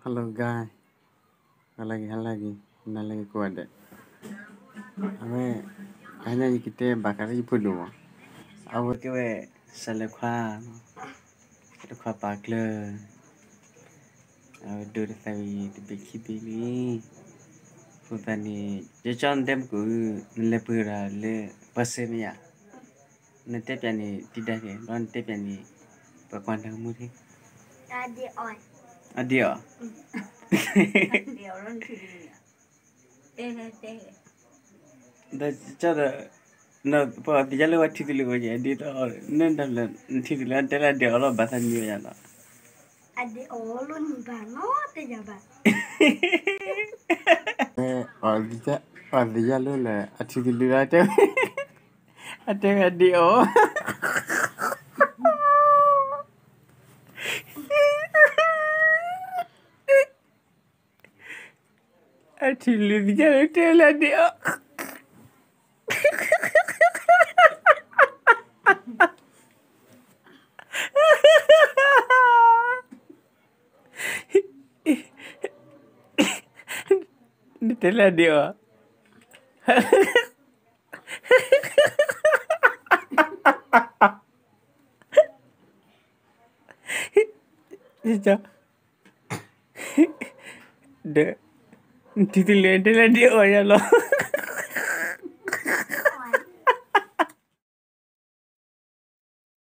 Hello guys, ဟါလၢအဂ့ၤ ဟါလၢအဂ့ၤ နၤလၢအဂ့ၤကိးဂၤဒဲး, အဝဲ တဟါညါယကတဲဘၣ်ဃးလၢယဖိဒိၣ်မး, အဝဲကဲဝဲ စးလဲၤခွါ, တခွါပာ်ကျၢၤ, အဝဲဒိးတသးဝံၤတဘ့ၣ်ခံဘ့ၣ်လံ, အဃိသတးန့ၣ် ယကၠီနတဲမုၢ်ကိၣ်ဧၢ, နလဲၤပှ့ၤဒၣ်လၢ ပှၤစဲမ့ၢ်ယါ နတဲပၠးန့ၣ်တံၤဒါက့ၤ ဒီးနတဲပၠးန့ၣ် ပှၤကွၢ်တၢ်ကမူထံ, အဒ့အီၤ, ဒီးကၠီဒီး ပှၤသ့ၣ်ညါလၢပှၤထံသလုးဝဲကဲ ဒ်သိး နဒၣ်လၢနထံသလုးတဲလၢအဒ့အီၤလီၤ ဘၣ်သးနံၤဝဲယါလီၤ, အဒ့အီၤလီၤနံၤဘၣ်နီတယၤဘၣ်, ပှၤသ့ၣ်ညါလၢလၢအထံသလုးတဲ အတဲဝဲဒ့အီၤ, အထံသလုးသ့ၣ်ညါလၢတဲလၢဒ့အီၤ, နတဲလၢဒ့အီၤ, ဒီး နထံသလုးတဲလၢဒ့အီၤယါလီၤ.